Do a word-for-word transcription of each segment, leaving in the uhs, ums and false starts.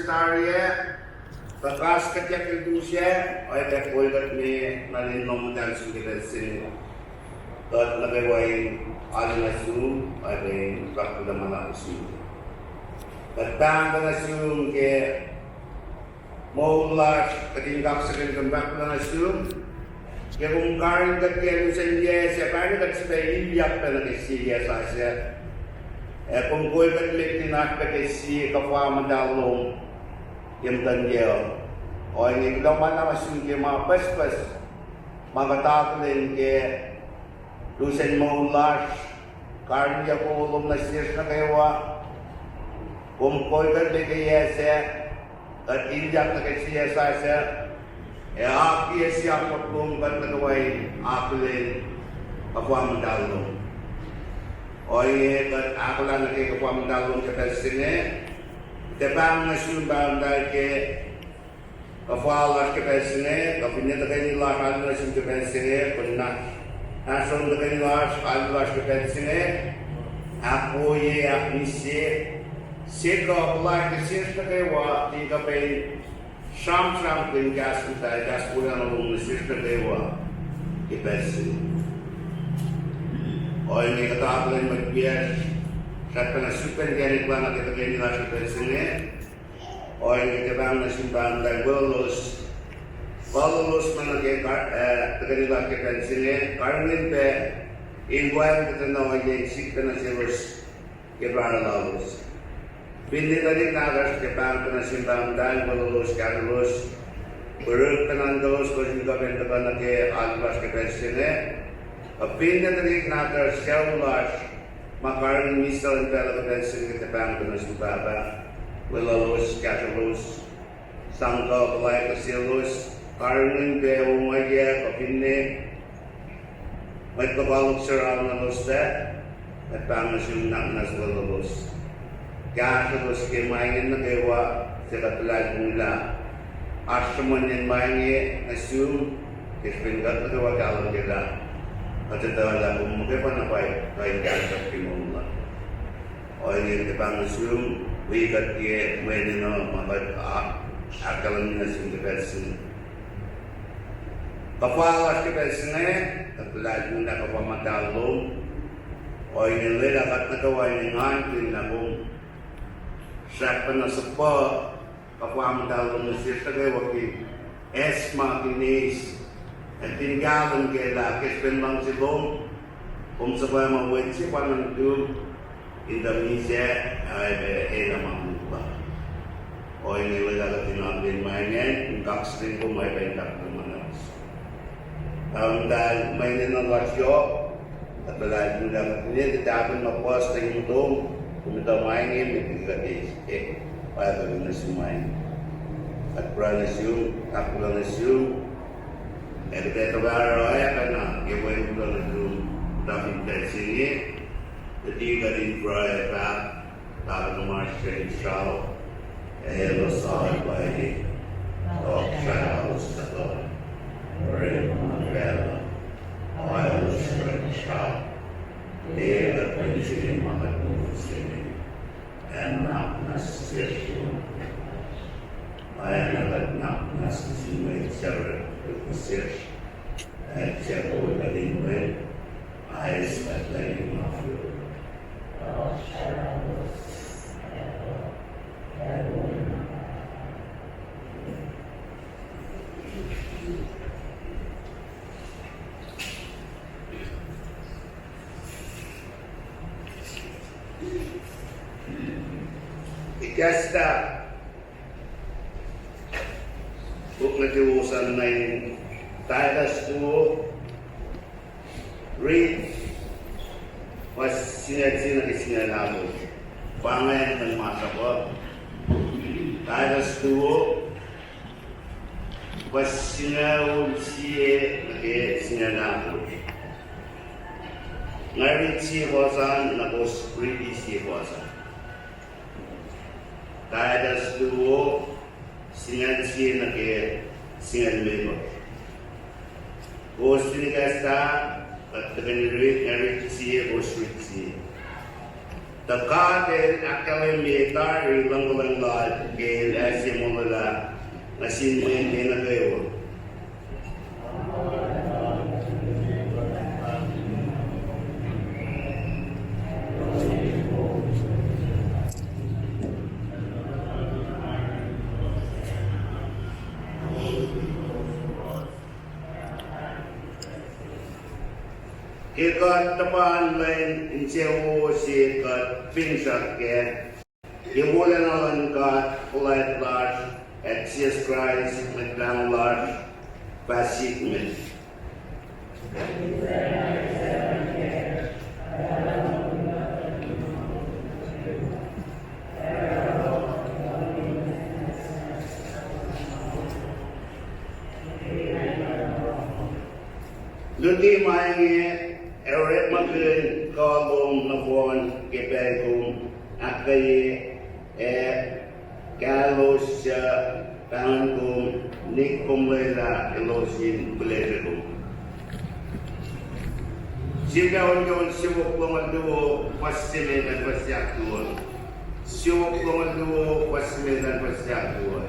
Sariac, tuh kas kuhtyak el tusac, oacyacpac kol kuht me nuh in lohm muhtahl sum ke pacl se inge. Kuht nuh kwewa in alu nuh sum, oacyacpac in fahk kuloh ma luhlahp nuh sum. Kuht pahngon nuh sum ke moul lasr, kuht in kaksakihn kuh in fahk kuloh nuh sum ke kom karihngihn kuht ke lusen yac sac, karihngihn kuht sifilpac ilyak pac nuh ke sie yac sasuc. Ac kom kol kuht met in oasr pac ke sie kuhfa muhtahl lom ke muhtuhn yac uh. Ohinge kuloh ma luhlahp nuh sum ke ma pucspucs ma kuht akihlen ke lusen moul lasr, karihngihn yac wo lom nuh sesr nuh kwewa. Kom kol kuht met ke yac sac, kuht ilyak nuh ke sie yac sasuc, ac akiyac se akwuck lom kuht nuh kwewa in akihlen kuhfa muhtahl lom. Ohinge kuht ahkolah nuh ke kuhfa muhtahl lom ke pacl se inge, kuht pahngon nuh sum Pahpah muhtahl ke kuhfa lasr ke pacl se inge, kuh finne tuhkweni lasr alu nuh sum ke pacl se inge, kuh na, na som tuhkweni lasr alu lasr ke pacl se inge, ahkwoye, ahkmihsye, se kuh puhlaik nuh sesr nuh kwewa, in kuh pac in sramsramkihn kahs muhtahl, kahs wolacna lom nuh sesr nuh kwewa ke pacl se inge. Ohinge kuht akihlen mwet wiyacsr, srackpacna sifilpac inkacnek lana ke tuhkweni lasr ke pacl se inge. Ohinge kuht pahngon nuh sum Pahpah muhtahl weluhlos, weluhlos ma nuh ke kar-, eh, tuhkweni lasr ke pacl se inge, karihngihn pac in wacngihn kuhtwena ohiyac in sik pac nuh selos ke pahluh lalos. Finne tuhlihk nahtuhsr, kuht pahngon nuh sum Pahpah muhtahl weluhlos, kahsrwelos, pwacr pacna nuh selos, kowos in kuh pac in tuhkuh nuh ke alu lasr ke pacl se inge. Kuh finne tuhlihk nahtuhsr, sucu lasr, ma karihngihn mihs in pacl uh ke pacl se inge, kuht pahngon nuh sum Pahpah, weluhlos, kahsrwelos, sang kuh puhlaik nuh selos, karihngihn pac ongaiyac kuh finne mwet lokoalok se raunweloslac, kuht pahngon nuh sum nuhnak muhnahs weluhlos. Kahsrwelos ke ma inge nuh kwewa, suc kuht luhlahlfongi lah oasr sruhmuhnyacn ma inge nuh sum, ke srihpen kuht nuh kwewa kahlwem ke lah kuht etuh lah kom muhkwena pa kuh in kahsruhp ke moul uh. Ohinge kuht pahngon nuh sum, wi kuht ke mwe enenuh ma kuht ahkkahlwemye nuh sum ke pacl se inge. Kuhfa lasr ke pacl se inge, kuht luhlahlfongi lah kuhfa muhtahl lom. Ohinge lwelah kuht nuh kwewa in engankihn lah kom srackpacna suhpuh kuhfa muhtahl lom nuh sesr nuh kwewa ke acsmak in eis, ac in kahlwem ke lah ke srihpen luhngse lom, kom suhpwacma wen se pa nuhtum in tuh misac, ac pac enenuh ma koluk la. Ohinge lwelah kuht in akihlen ma ingacn, in kaksakihn kom, ac pac in fahk kuloh ma luhlahp nuh sum. Pahpah muhtahl, mwe enenuh lasr yohk, kuht luhlahlfongi lah kuht finne tahfun ma puhs nuh yurum, kom etuh ma inge met liki kuht eis, ac pac kuht nuh sum ma inge. Kuht pruhe nuh sum, ahkkuhlah nuh sum, ac kuht ac tuhfahlah oacpacna ke wen kuloh nuh sum, tuh fin pacl se inge, kuht in pruhe, fahk, Pahpah tuhmasr Israel, elos arulacna, tohkohsralos tuhkuh, orekma facluh, elos srihk srihk, ac kuht pwacye ma kuht moul sesr, ac nuhnak muhnahs sesr, ac nuhnak muhnahs nuh sin mwet suc oruh sesr, ac suc kol kuht in mwet, ac eis kuht liki ma fihl. Ikacslah puk nuhtin Osan nuh in Titus luo, riti fuhs singucul sie nuh ke singucul ahkosr. Pa ingacn masap uh. Titus luo, fuhs singucul sie nuh ke singucul ahkosr. Nga riti sie fuhs an, na kowos riti sie fuhs an. Titus luo, singucul sie nuh ke singucul limekohsr. Kowos fin ikacslah, kuht tuhkweni riti, nga riti sie, kowos riti sie. Tuh God El ahkkahlwemye tari luhngkuhlwacng Lal ke El ase molwelah nuh sin mwet nuh kwewa. Ke kuht tuhpan lwen insewowo se kuht finsrak kac, ke wolacna luhn God fuhlwact lasr ac Jisus Kraist Mwet Lahngo lasr, fah sikme. Luti ma inge ac orekmakihn kuh lom nohfohn ke pacl kom ahkkweye ac kahlosuc pahngon kom, nik kom lwelah elos in pihlesre kom. Sifilpac on ke on siofok longoul luo, fuhs se met an fuhs ahkluo. Siofok longoul luo, fuhs se met an fuhs ahkluo.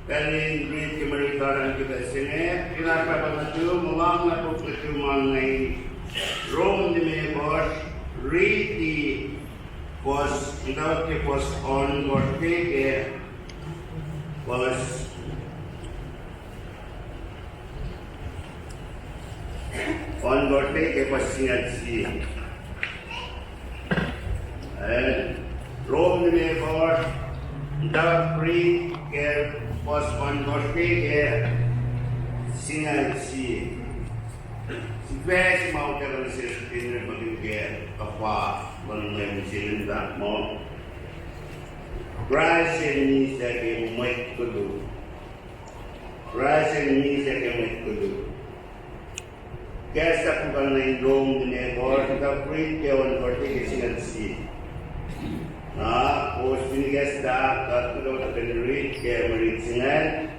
Pacl in riti ke mwe riti lasr ke pacl se inge, kuloh pahpah nuhtum, muh luhngse puk nuhtum an inge, Rom limekohsr, riti fuhs, ituckyang ke fuhs ohnkohsr ke, ke fuhs ohnkohsr ke, ke fuhs singucul sie. Eh, Rom limekohsr, ituckyang ke fuhs ohnkohsr ke, ke singucul sie. Sifac se ma utuckuh nuh sesr ke orekmakihn ke kuhfa luhn Leum se inge, muh Kraist el misac ke mwet koluk. Kraist el misac ke mwet koluk. Kahs luhn puk an nuh in Rom limekohsr, ituckyang ke ohnkohsr ke, ke singucul sie. Na, kowos fin kahs luhn God kuht kuh in riti ke mwe riti se inge.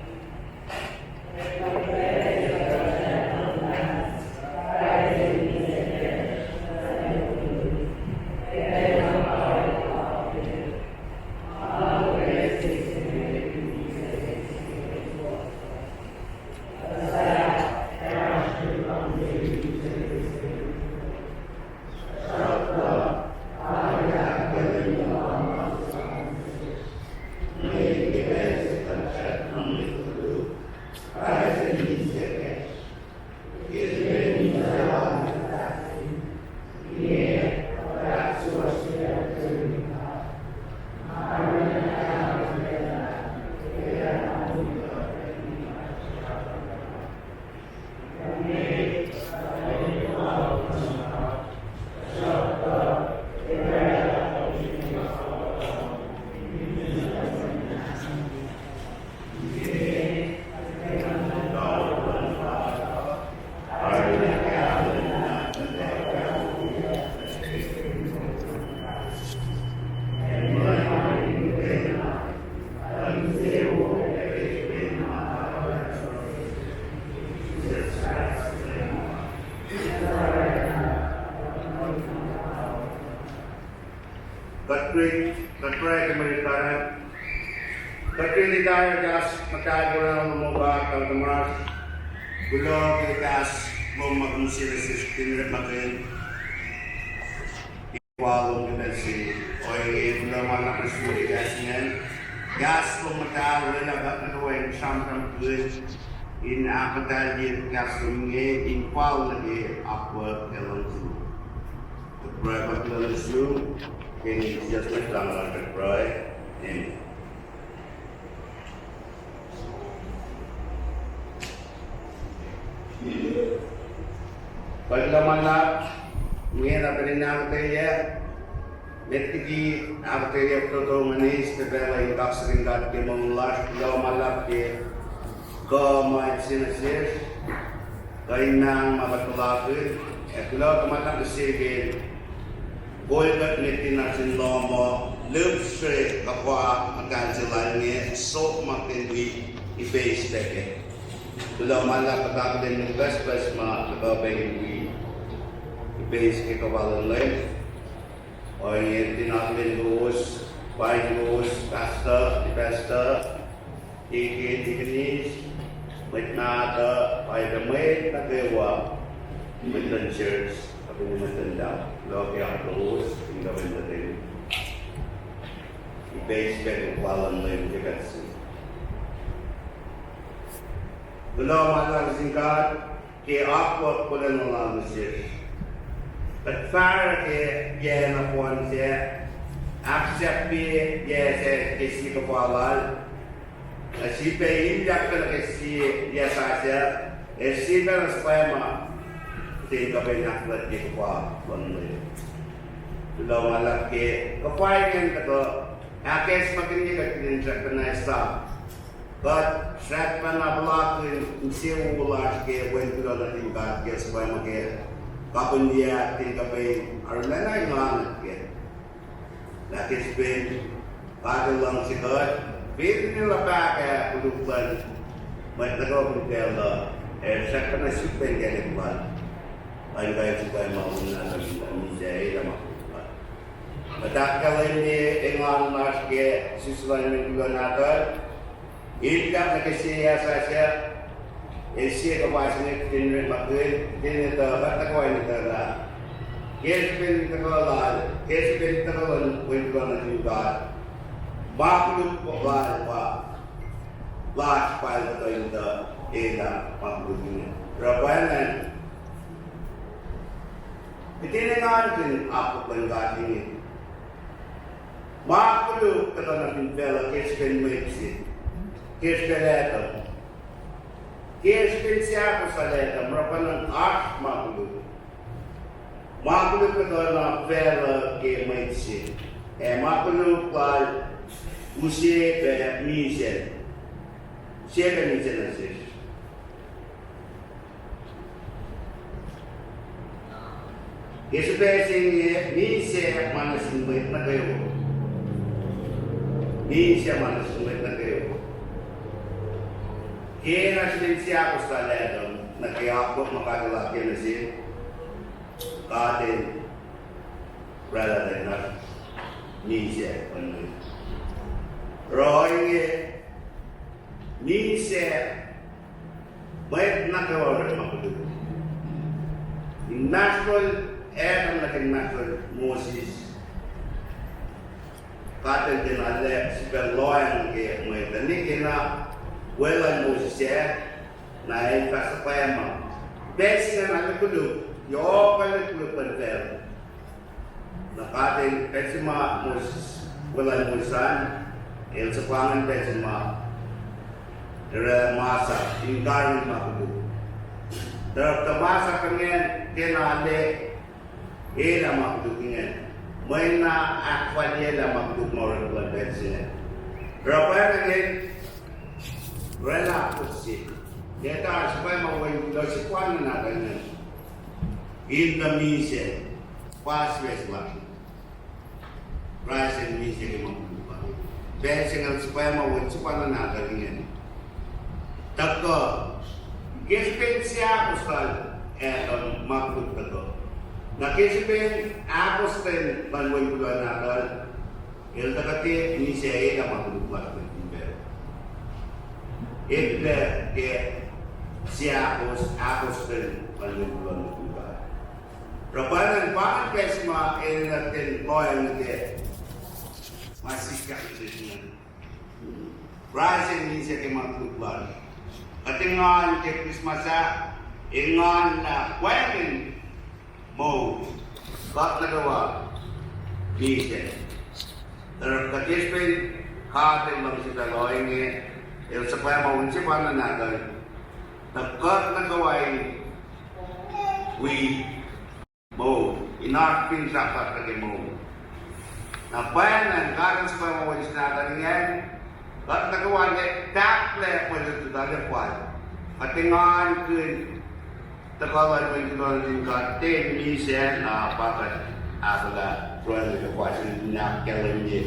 Kuht riti tari kahs muhtahl ke lwen lom, O God, Pahpah tuhmasr. Kuloh ke kahs lom ma kom use nuh sesr ke orekmakihn fal lom ke pacl se inge. Kuloh ma luhlahp nuh sum ke kahs ingacn. Kahs lom muhtahl, lwelah kuht nuh kwewa in sramsramkihn, in ahkmuhtahlye kahs lom inge, in fal nuh ke akwuck ac luhngse lom. Kuht pruhe pa kuloh nuh sum, ke inen Jisus Kraist, Mwet Lahngo lasr kuht pruhe. Amen. Kuloh ma luhlahp, inge na pacl in ahkuhtweyac, met liki ahkuhtweyac fototo ngan eis, tiac pacl in kaksakihn God ke moul lasr. Kuloh ma luhlahp ke kuh ma El use nuh sesr, kuh in mahno ma kuht puhlakihn, ac kuloh ma luhlahp nuh sel ke kol kuht met in oasr in lohm uh, lihpsre kuhfa muhtahl se lal inge, sot ma kuht in wi ipeis pac kac. Kuloh ma luhlahp kuht akihlen in pucspucs ma tuhkuh pac in wi ipeis ke kuhfa luhn Leum. Ohinge kuht in akihlen kowos, paing kowos, pastor, pastor, deacon, deaconess, mwet mahtuh, ac mwet nuh kwewa, mwet luhn church, kuh mwet luhn Leum, kuloh ke akihlen kowos in kuh in kuht in ipeis pac ke kuhfa luhn Leum ke pacl se. Kuloh ma luhlahp nuh sin God ke akwuck wolacna lal nuh sesr. Kuht fahsr ke yac na fohn sac, ahksahfye yac sac ke sie kuhfa lal, ac sifilpac ilyak pac nuh ke sie yac sasuc, ac sie pacl na suhpwacma, kuht in kuh pac in ahkfuhlwactye kuhfa luhn Leum. Kuloh ma luhlahp ke kuhfa ingacn tuhkuh ahkacsmakihnye kuht in srackpacna esam kuht srackpacna puhlakihn insewowo lasr ke Wen kuloh nuhtin God ke suhpwacma ke kapihn yac, kuht in kuh pac in arulacna engan kac. Lah ke srihpen God El luhngse kuht, finne luhpahkah koluk luhn mwet nuh kwewa fin facluh, El srackpacna suk pac inkacnek lal, pa in kuh in suhpwacma, wona luhn misac, elah ma koluk lal. Kuht ahkkahlwemye engan lasr ke sislah Wen kuloh Nahtuhl, ilyak nuh ke sie yac sasuc, ac sie kuhfa se inge kuht in orekmakihn, kuht in etuh, kuht nuh kwewa in etuh lah ke srihpen tuhkuh lal, ke srihpen tuhkuh luhn Wen kuloh nuhtin God, ma koluk lal pa lasr pa El tuhkuh in tuh elah ma koluk inge. Oruh pwacnwacng kuht in engankihn akwuck luhn God inge. Ma koluk tuhkuh nuh fin facluh ke srihpen mwet se, ke srihpen Adam. Ke srihpen seahkostwen Adam, oruh pwacnwacng oasr ma koluk. Ma koluk tuhkuh nuh facluh ke mwet se, ac ma koluk lal use pac misac, use pac misac nuh sesr. Ke srihpac se inge, misac ma nuh sin mwet nuh kwewa. Misac ma nuh sin mwet nuh kwewa. Ke na srihpen seahkostwen Adam, nuh ke akwuck ma God El ahkkweye nuh sel, God El oraclah lah misac luhn mwet. Oruh inge, misac, mwet nuh kwewa orekma koluk. Inmahsrlol Adam nuh ke inmahsrlol Moses, God El tiacna sifilpac lohacng ke mwet uh, ne ke na weluhl Moses ah, na El fah suhpwacma. Pacl se ingacn arlac koluk, yohk arlac koluk luhn facluh. Na God El, pacl se ma Moses, weluhl Moses an, El suhpwacma pacl se ma oraclah masap in karihngihn ma koluk. Tuhsruhktuh masap ingacn tiacna elah ma koluk ingacn. Mweyen na ahkfalyelah ma koluk ma orek luhn pacl se ingacn. Oruh pwacnwacng oraclah akwuck se, neta suhpwacma Wen kuloh, suhpwacma Nahtuhl ingacn, in tuh misac, pa sifac lasr. Kraist El misac ke ma koluk uh. Pacl se ingacn suhpwacma Wen, suhpwacma Nahtuhl ingacn. Tuhkuh, ke srihpen seahkostwen Adam ma koluk tuhkuh. Na ke srihpen ahkostwen luhn Wen kuloh Nahtuhl, El tuh kuhte misac, elah ma koluk lasr mwet fin facl. eklac ke seahkos, ahkostwen luhn wen kuloh nuhtin God. Oruh pwacnwacng pa ingacn pacl se ma enenuh ten lohacng nuh ke ma sikyak nuh sesr ingacn. Rise and misac ke ma koluk lasr. Kuht engan ke Christmas ah, engan lah wacngihn moul, kuht nuh kwewa misac. Oruh kuht eis pac God El luhngse pacl ohinge, El suhpwacma wen sefanna Nahtuhl, tuh kuht nuh kwewa in wi moul, in oasr finsrak lasr nuh ke moul. Na pwacnwacng God El suhpwacma wen se Nahtuhl ingacn, kuht nuh kwewa in tahklac mwe lutlut arlac fal. Kuht engankihn tuhkuh luhn wen kuloh nuhtin God, tiac misac, na pa kuht ahkolah pruhe nuh ke fahsr in ahkkahlwemye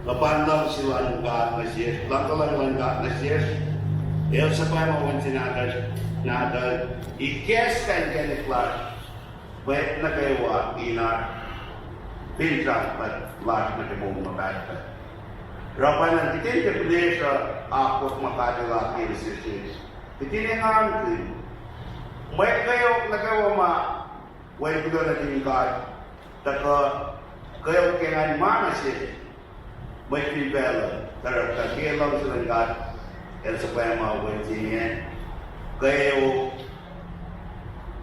luhpan luhngse luhn God nuh sesr, luhngkuhlwacng luhn God nuh sesr. El suhpwacma wen se Nahtuhl, Nahtuhl, ikacslah inkacnek lasr, mwet nuh kwewa in oasr finsrak lasr nuh ke moul ma pahtpaht. Oruh pwacnwacng kihtin tiac pihlesruh akwuck ma God El ahkkweye nuh sesr, kihtin engankihn mwet kweok nuh kwewa ma wen kuloh nuhtin God tuhkuh kweok ke ingacn ma nuh sesr, mwet fin facluh, tuhsruhktuh ke luhngse luhn God El suhpwacma wen se ingacn, kweok,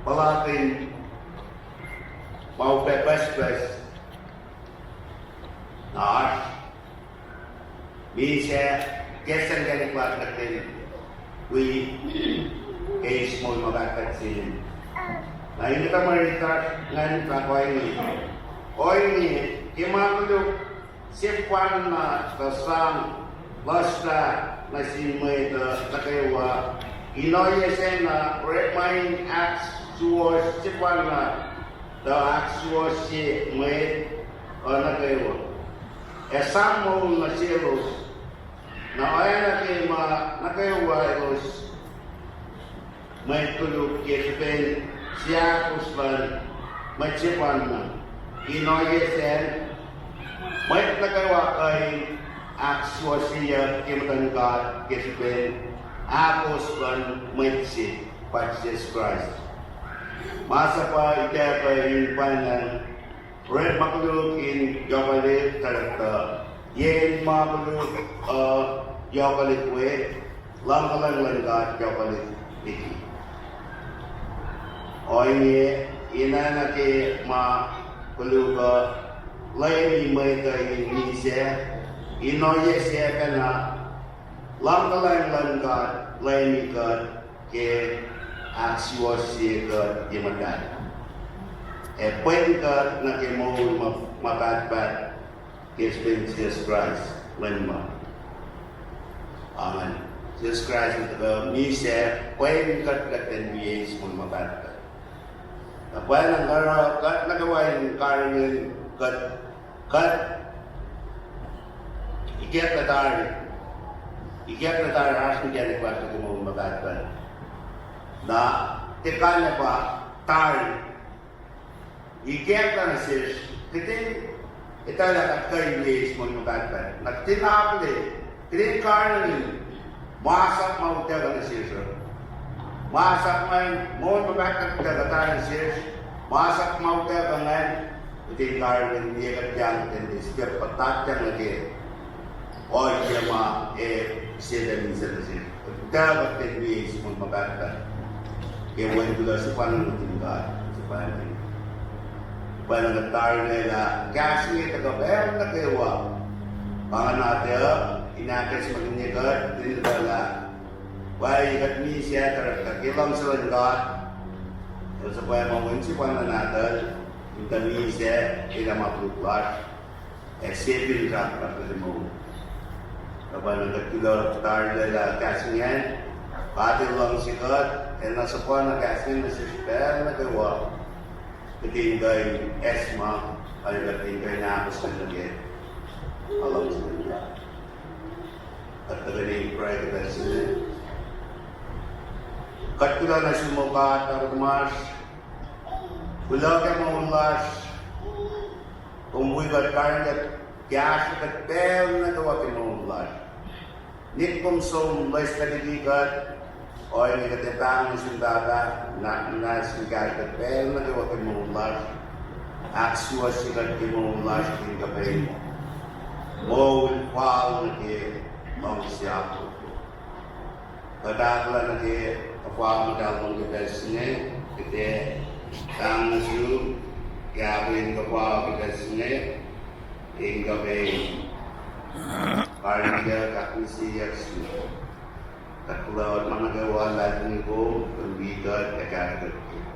puhlakihn ma upac pucspucs na oasr, misac, ikacslah inkacnek lasr kuht in wi eis moul ma pahtpaht se. Na in etuh ma riti lasr ingacn fahk ohinge, ohinge, ke ma koluk sefanna tuh sang lasr nuh sin mwet uh nuh kwewa, in ohiyac sacna orekma in ahksuwohs sefanna tuh ahksuwohsye mwet uh nuh kwewa, ac sang moul nuh selos. Na oacna ke ma nuh kwewa elos mwet koluk ke srihpen seahkos luhn mwet sefanna, in ohiyac sacn mwet nuh kwewa kuh in ahksuwohsyeyuck ke muhtuhn God ke srihpen ahkos luhn mwet se, pa Jisus Kraist. Masap uh ituckuh in pwacnwacng orekma koluk in yohkwelihk, tuhsruhktuh yen ma koluk uh yohkwelihk we, luhngkuhlwacng luhn God yohkwelihk liki. Ohinge, ina nuh ke ma koluk uh, leumi mwet uh in misac, in ohiyac sacpacna, luhngkuhlwacng luhn God leumi kuht ke ahksuwohsye kuht ye muhtahl, ac pwen kuht nuh ke moul ma, ma pahtpaht ke srihpen Jisus Kraist, Leum ma. Amen. Jisus Kraist el tuhkuh misac, pwen kuht, kuht in wi eis moul ma pahtpaht. Na pwacnwacng oruh kuht nuh kwewa in karihngihn kuht, kuht ikacklah tari, ikacklah tari oasr inkacnek lasr nuh ke moul ma pahtpaht. Na tiac kalmac pa tari ikacklah nuh sesr, kihtin etuh lah kuht kuh in wi eis moul ma pahtpaht. Na kihtin akihlen, kihtin karihngihn masap ma utuckuh nuh sesr uh. Masap ma moul ma pahtpaht utuckuh tari nuh sesr, masap ma utuckuh ingacn, kihtin karihngihn liye kuht yang ten siyuck puhtatyang nuh ke ohiyac ma, e, Setan in sel nuh sesr. Utuckuh ten wi eis moul ma pahtpaht ke wen kuloh sefanna nuhtin God, sefanna. Pwacnwacng kuht tarilac lah kahs inge tuhkuh pacl nuh kwewa. Pa ingacn atac, in ahkacsmakihnye kuht, in etuh lah pwacye kuht misac, tuhsruhktuh ke luhngse luhn God, El suhpwacma wen sefanna Nahtuhl in tuh misac, elah ma koluk lasr, ac sie finsrak lasr nuh ke moul. Oruh pwacnwacng kuht kuloh tarilac lah kahs ingacn, God El luhngse kuht, El na suhpwacna kahs ingacn nuh sesr pacl nuh kwewa, kihtin kuh in acsmak, ac kihtin kuh in ahkos nuh ke luhngse luhn God. Kuht tuhkweni pruhe ke pacl se inge. Kuht kuloh nuh sum, O God Pahpah tuhmasr, kuloh ke moul lasr, kom wi kuht, karihngihn kuht, kahsruh kuht pacl nuh kwewa ke moul lasr. Nit kom som loes tuh liki kuht, ohinge kuht ac pahngon nuh sum Pahpah, na, na sin kahsruh kuht pacl nuh kwewa ke moul lasr, ahksuwohsye kuht ke moul lasr in kuh pac in moul fal nuh ke luhngse akwuck. Kuht ahkolah nuh ke kuhfa muhtahl lom ke pacl se inge, kuht ac pahngon nuh sum, ke ahkolah in kuhfa ke pacl se inge, in kuh pac in karihngihnyuck, ahkmihsyeyuck sum. Kuht kuloh ma nuh kwewa luhlahlfongi kom, kom wi kuht ac kahsruh kuht.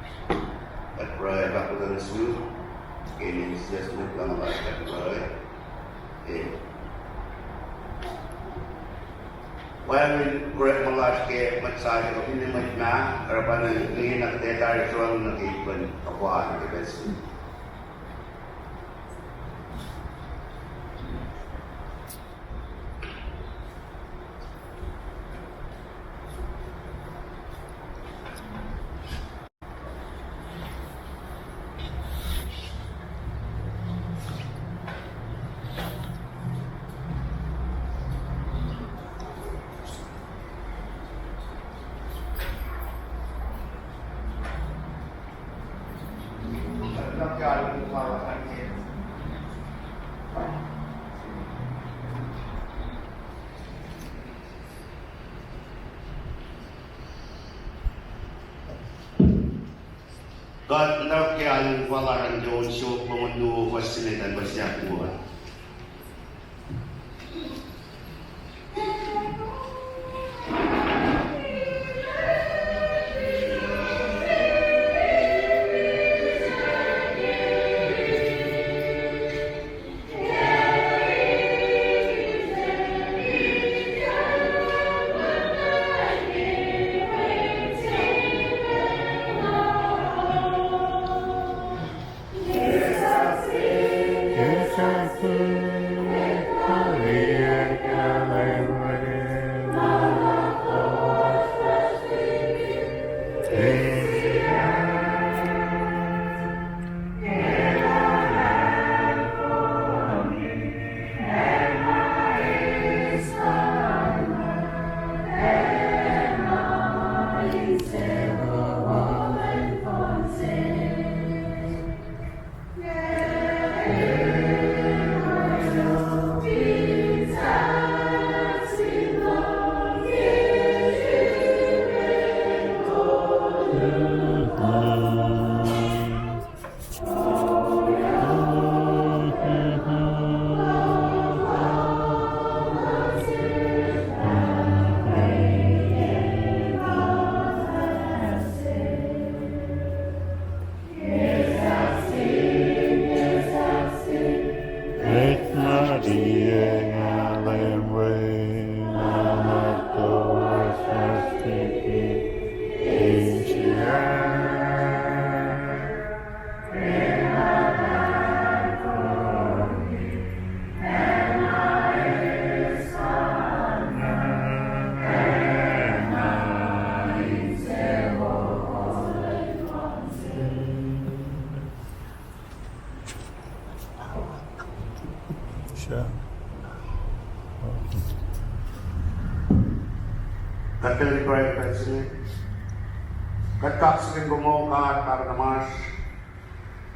Kuht pruhe ac pahkotwen nuh sum, ke inen Jisus Mwet Lahngo lasr kuht pruhe. Amen. Wacngihn orekma lasr ke mwet sasuc kuh finne mwet mah, oruh pa inge na kuht ac tari sruang nuh ke ip luhn kuhfa ke pacl se inge. Kuht nuhnak ke alu in kuh lasr an ke on siofok longoul luo, fuhs se met an fuhs ahkluo. Kuht pacl in pruhe ke pacl se inge. Kuht kaksakihn kom, O God, Pahpah tuhmasr,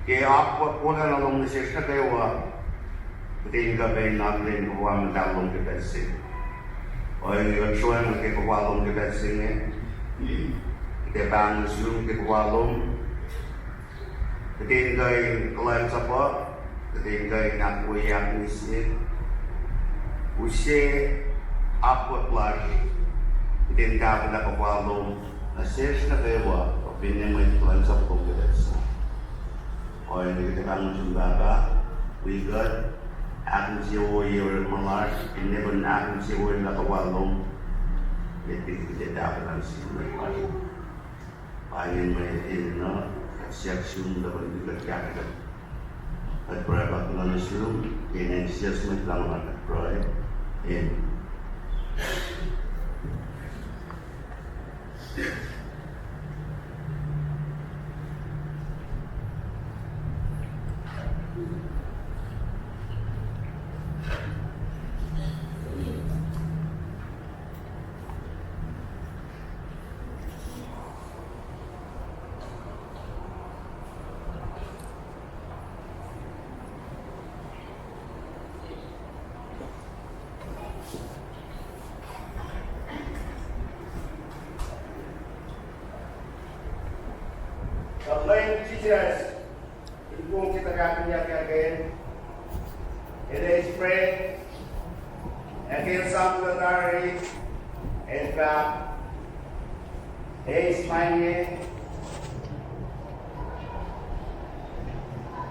ke akwuck wolacna lom nuh sesr nuh kwewa, kuht in kuh pac in akihlen kuhfa muhtahl lom ke pacl se inge. Ohinge kuht sroacng nuh ke kuhfa lom ke pacl se inge. Kuht ac pahngon nuh sum ke kuhfa lom. Kuht in kuh in kuhlwacnsapuh, kuht in kuh in ahkwoye, ahkmihsye, use akwuck lasr, kuht in tahfwelah kuhfa lom nuh sesr nuh kwewa, kuh finne mwet kuhlwacnsapuh kom ke pacl se inge. Ohinge kuht ac pahngon nuh sum Pahpah, wi kuht, ahkinsewowoye orekma lasr, finne kuht ahkinsewowoye kuhfa lom, met liki kuht ac tahfwelah nuh sin mwet lasr. Pa inge mwe enenuh, kuht siyuck sum tuh kom in wi kuht, kahsruh kuht. Kuht pruhe pahkotwen nuh sum, ke inen Jisus Mwet Lahngo kuht pruhe. Amen. Pweng Jisus, in kom ke tuhkahkihnyuck ac kacl, el eis bread, ac ke el sang kuhtuh tari, el fahk, eis ma inge,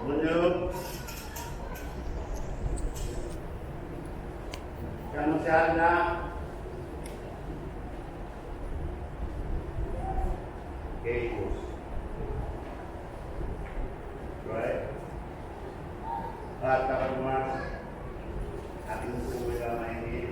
unuk, ke muhsahllah, ke kowos. Right? Pahpah tuhmuhk, akihlen kom lah ma inge.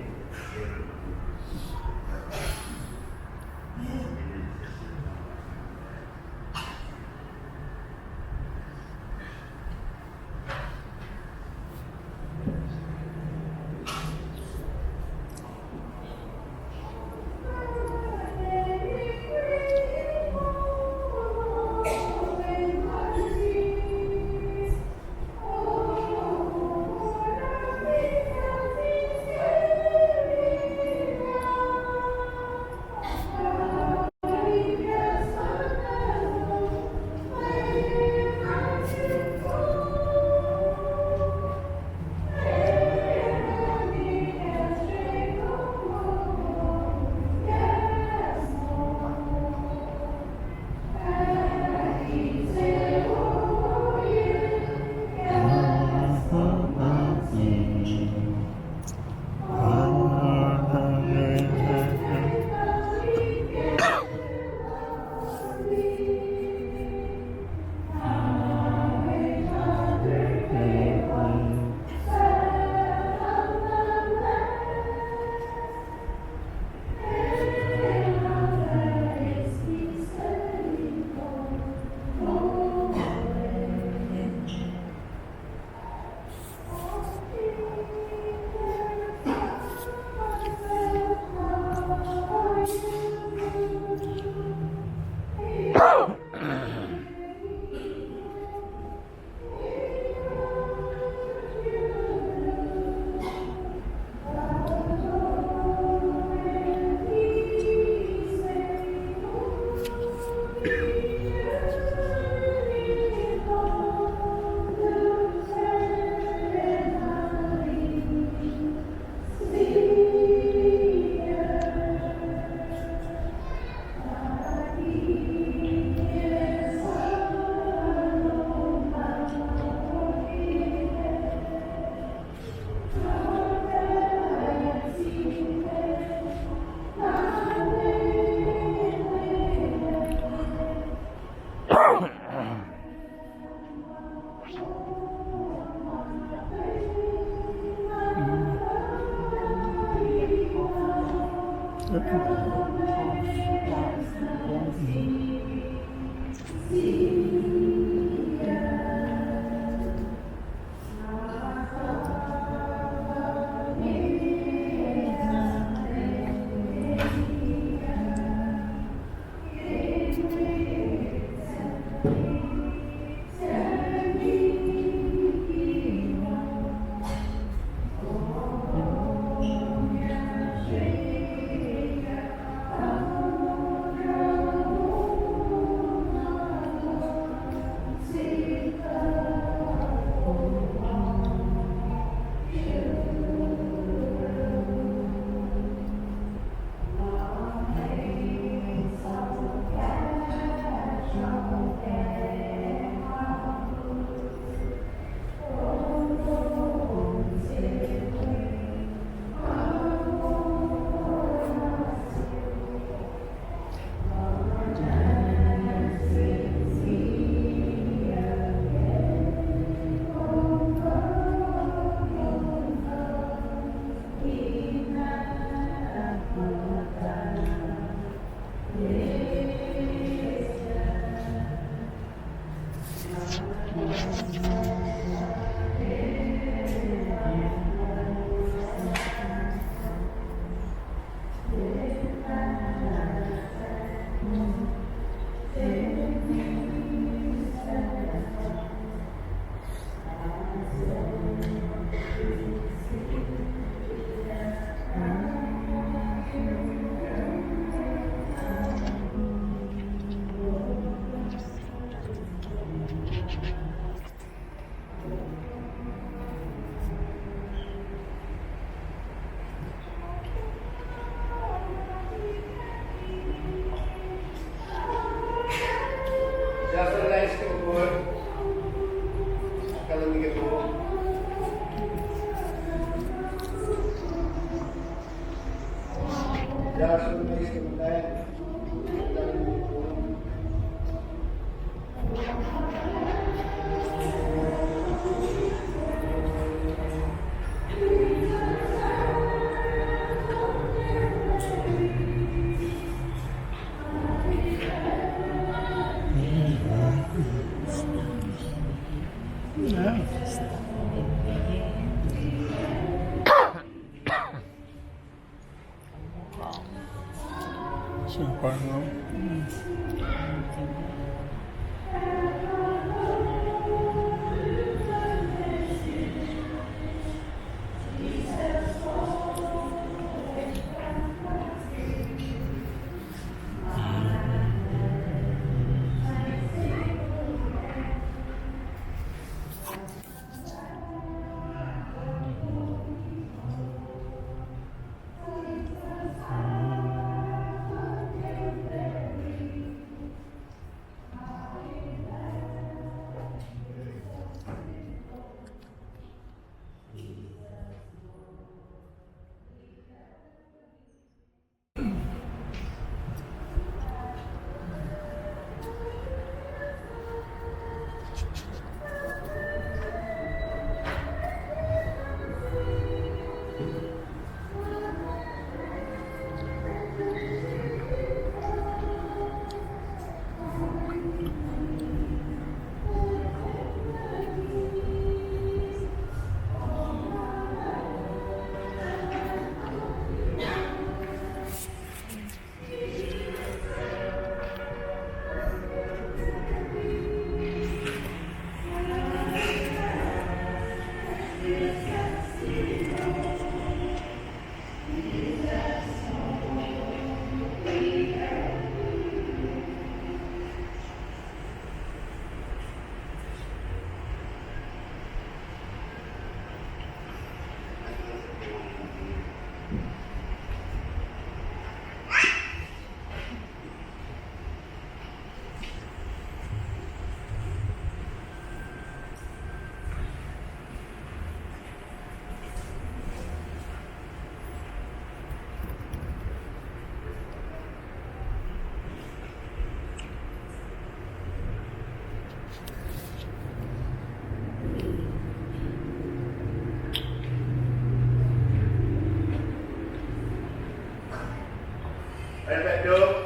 Eltahl tok,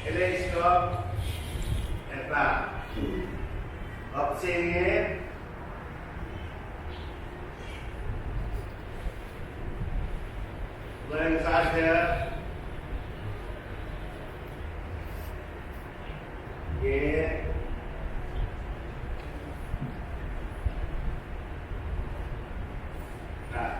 el eis kuh, ac fahk, kuhp se inge, Leum Sasuc, ke ah,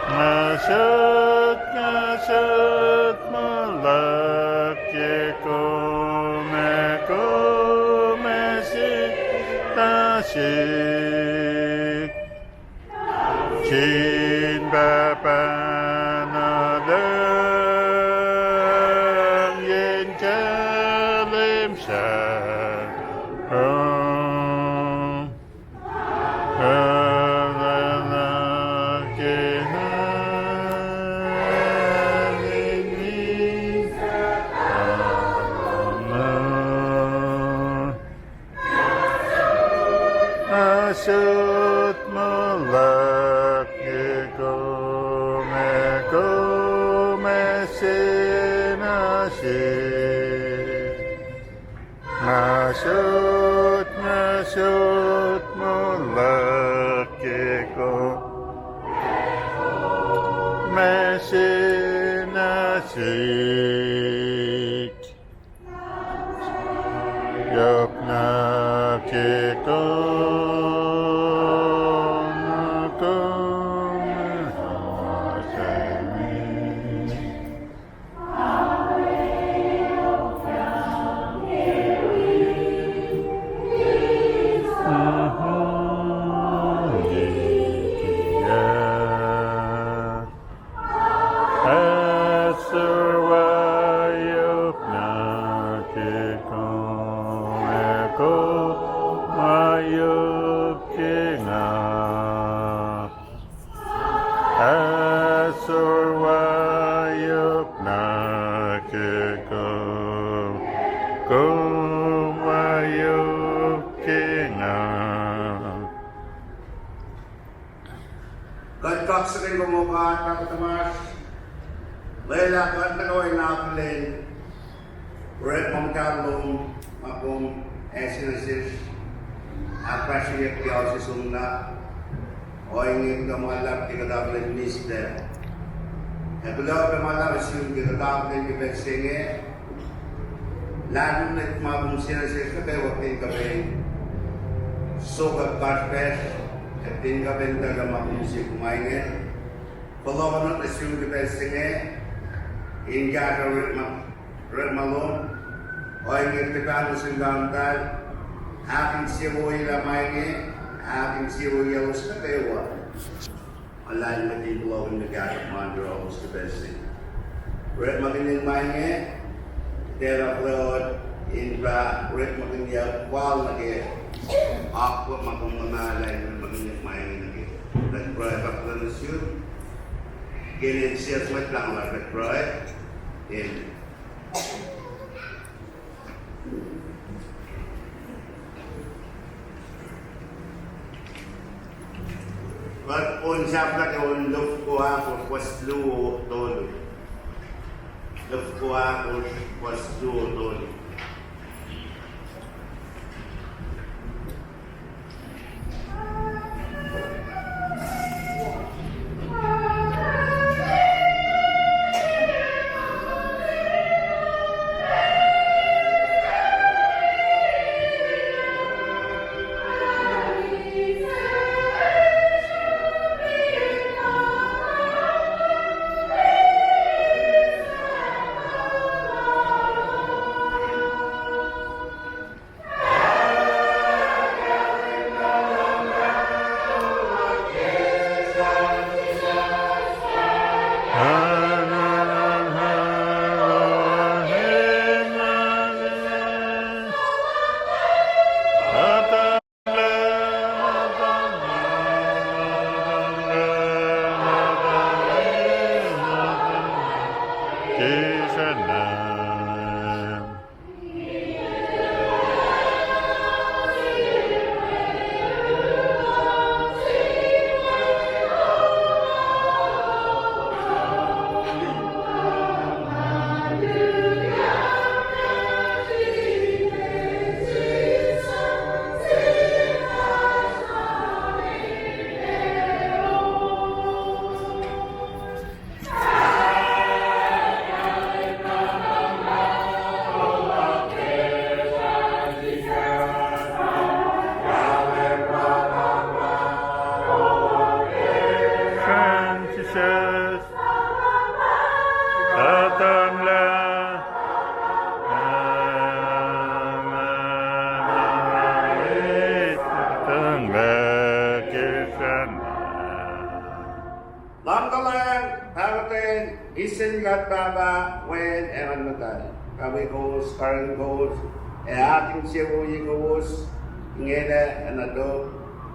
Nga sot, nga sot, ma luhk ke kom ac kom ac sihtasik sin Pahpah na luh. Nga sot, nga sot, muh luhk ke kom ma se na sik. Yohk na ke kom, kom Ahsor wa yohk na ke kom, ac kom ma yohk ke nga. Ahsor wa yohk na ke kom, kom ma yohk ke nga. Kuht kaksakihn kom, O God, Pahpah tuhmasr. Lwelah kuht nuh kwewa in akihlen orekma muhtahl lom, ma kom ase nuh sesr, ahkfahsryeyuck ke ao se somlah. Ohinge kuhtuh ma luhlahp ke kuht akihlen mihslac. Ac kuloh ke ma luhlahp nuh sum ke kuht akihlen ke pacl se inge. Lahlmwetmwet ma kom ase nuh sesr nuh kwewa, kuht in kuh pac in sokwack kasrpacsr, ac kuht in kuh pac in etuh lah ma kom ase kom inge. Fohlohkohnot nuh sum ke pacl se inge, in kahsruh orekma, orekma lom. Ohinge kuht tiac pahng nuh sum kauntal, ahkinsewowoye lah ma inge, ahkinsewowoye elos nuh kwewa. Alan kuht in fohlohkihn kahsruh ma yohrohlos ke pacl se inge. Orekmakihn ma inge, tiacna fohlohkohnot in pa orekmakihnyuck fal nuh ke akwuck ma kom nuh mahlwem, orekmakihn ma inge nuh ke. Kuht pruhe fahk nuh sum ke inen Jisus Mwet Lahngo lasr kuht pruhe. Amen. Kuht on sahflah ke on Lufko ahkosr, fuhs luo tolu. Lufko ahkosr, fuhs luo tolu. Lamtalan, pahkotwen, isen God Pahpah, Wen, ac Nguhn Muhtahl, kawi kowos, karihngihn kowos, ac ahkinsewowoye kowos, ingena ac nuh tok.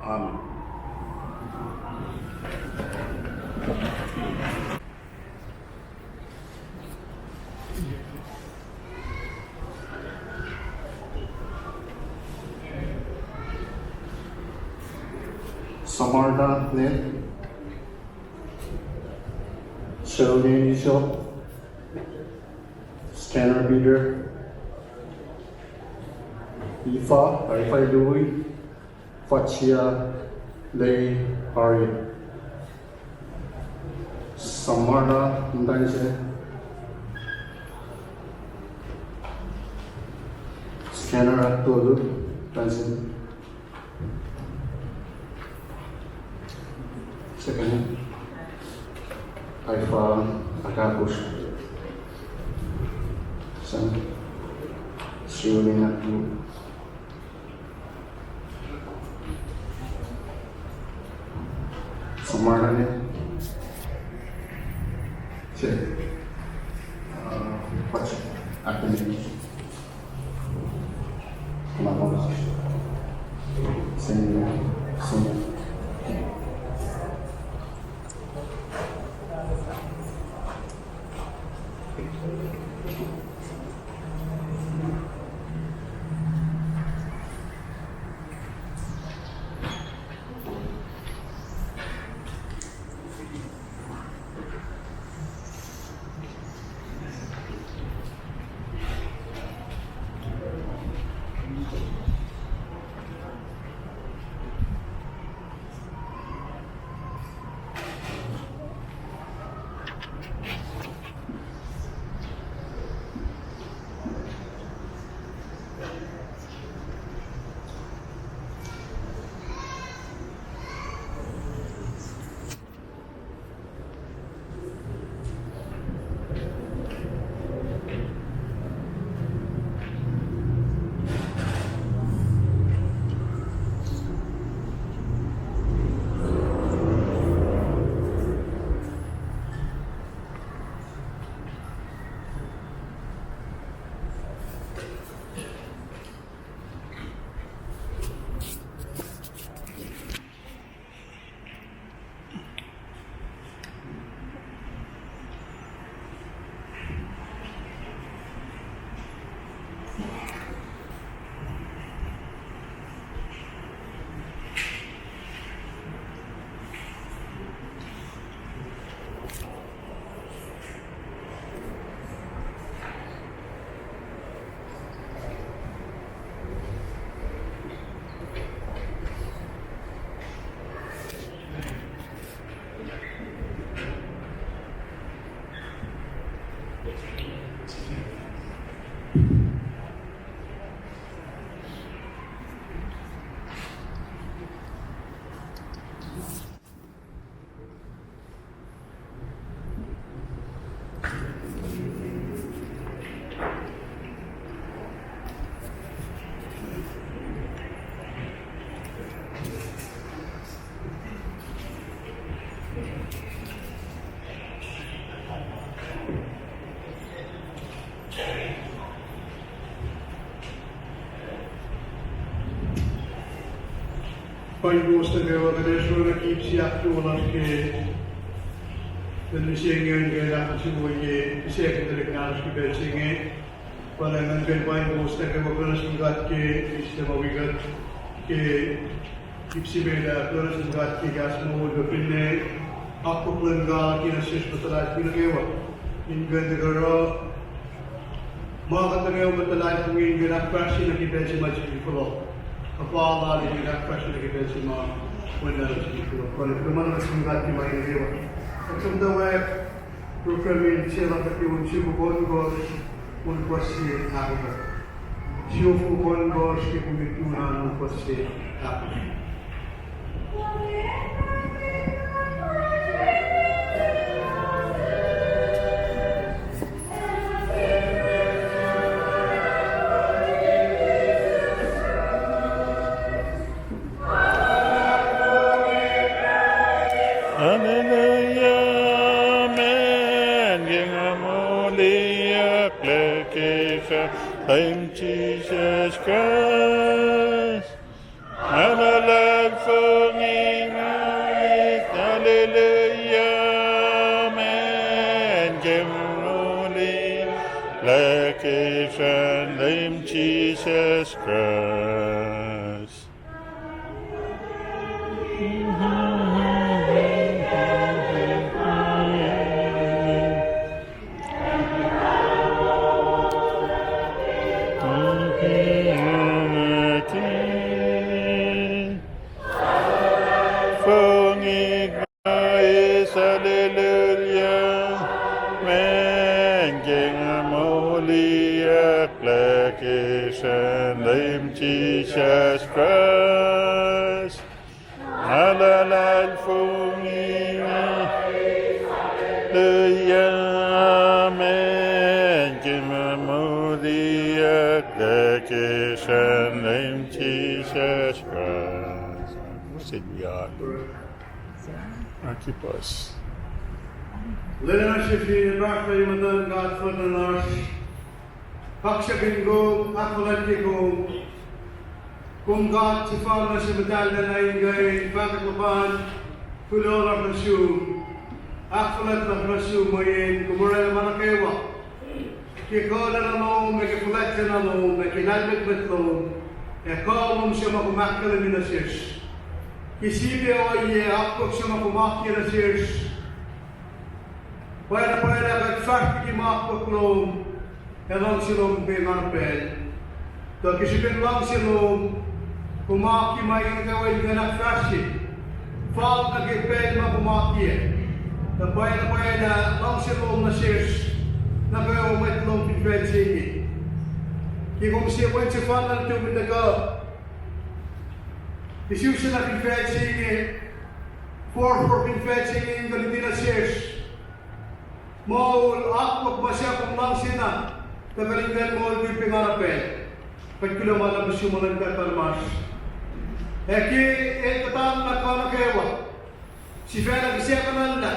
Amen. Samarta, ne? Sel neni sel. Tanner Peter, Ifa, Ifa Louis, Fatia Lay Harriet. Samarta Tanse, Scanner Atolu Tanse. Second, Ifa Akakush. Sen, Sriwilin Atolu. Samarane. Sen, uh, what? Akene. Paing kowos nuh kwewa, kuht ac sruhmuhn ip siyuck ke wolac ke lwen mihsenge in kuh in ahkinsewowoye kihsackuhntuhlihk nahtuhsr ke pacl se inge. Pwacnwacng kuht paing kowos nuh kwewa, kuloh nuh sin God ke eis ma wi kuht ke ip se met ah, kuloh nuh sin God ke kahs moul, kuh finne akwuck luhn God ke nuh sesr muhtahlahsr nuh kwewa. In kuh in tuhkuh oruh ma kuht nuh kwewa muhtahlahsr inge in kuh in ahkfahsrye nuh ke pacl se ma sifil fohlohk. Kuhfa lal in kuh in ahkfahsrye nuh ke pacl se ma wen nahtuhsr sifil fohlohk. Kuloh, kuloh ma nuh sin God ke ma inge nuh kwewa. Kuht som tuh wacngihn program in sel ah ke on siofok ohnkohsr, on fuhs se ahkosr. Siofok ohnkohsr ke puk itun an, on fuhs se ahkosr. Hallelujah, amen. Ke nga moliyucklac ke srah Leum Jisus Kraist, nga luhlahlfongi nga eis. Hallelujah, amen. Ke nga moliyucklac ke srah Leum Jisus Kraist. Ke srihpen Leum Jisus Kraist, na luhlahlfongi, hallelujah, amen, ke ma moliyucklac ke srihpen Leum Jisus Kraist. Muse liat. Aki puhs. Lwelah srihpac in muhtuhn God Father lasr. Kaksakihn kom, ahkfuhlwactye kom. Kom God sefanna se muhtahl na in kuh in fahkwack luhpan kuloh lasr nuh sum, ahkfuhlwact lasr nuh sum, mweyen kom oraclah ma nuh kwewa. Ke kuh lom, ac ke fuhlwactlacna lom, ac ke lahlmwetmwet lom, ac kuh lom se ma kom ahkkahlwemye nuh sesr. Ke sie pac ohiyac akwuck se ma kom akiyac nuh sesr, pwacye na pwacye lah kuht fahsr liki ma akwuck lom, ac luhngse lom ke nga na pacl. Tuh ke srihpen luhngse lom, kom aki ma inge kwewa in kuh in ahkfahsrye fal nuh ke pacl ma kom akiyac. Tuh pwacye na pwacye lah luhngse lom nuh sesr nuh kwewa mwet lom fin facl se inge. Ke kom sie wen sefanna nuhtum in tuhkuh isusu na fin facl se inge, forfor fin facl se inge in kuh in luti nuh sesr moul akwuck ma sahp kom luhngse na, tuh kuht in kuh in moulkihn pac nga na pacl. Kuht kuloh ma luhlahp nuh sum, Leum God Pahpah tuhmasr. Ac ke el kuhtanglah kuh nuh kwewa, sifacna kihsackuhnlah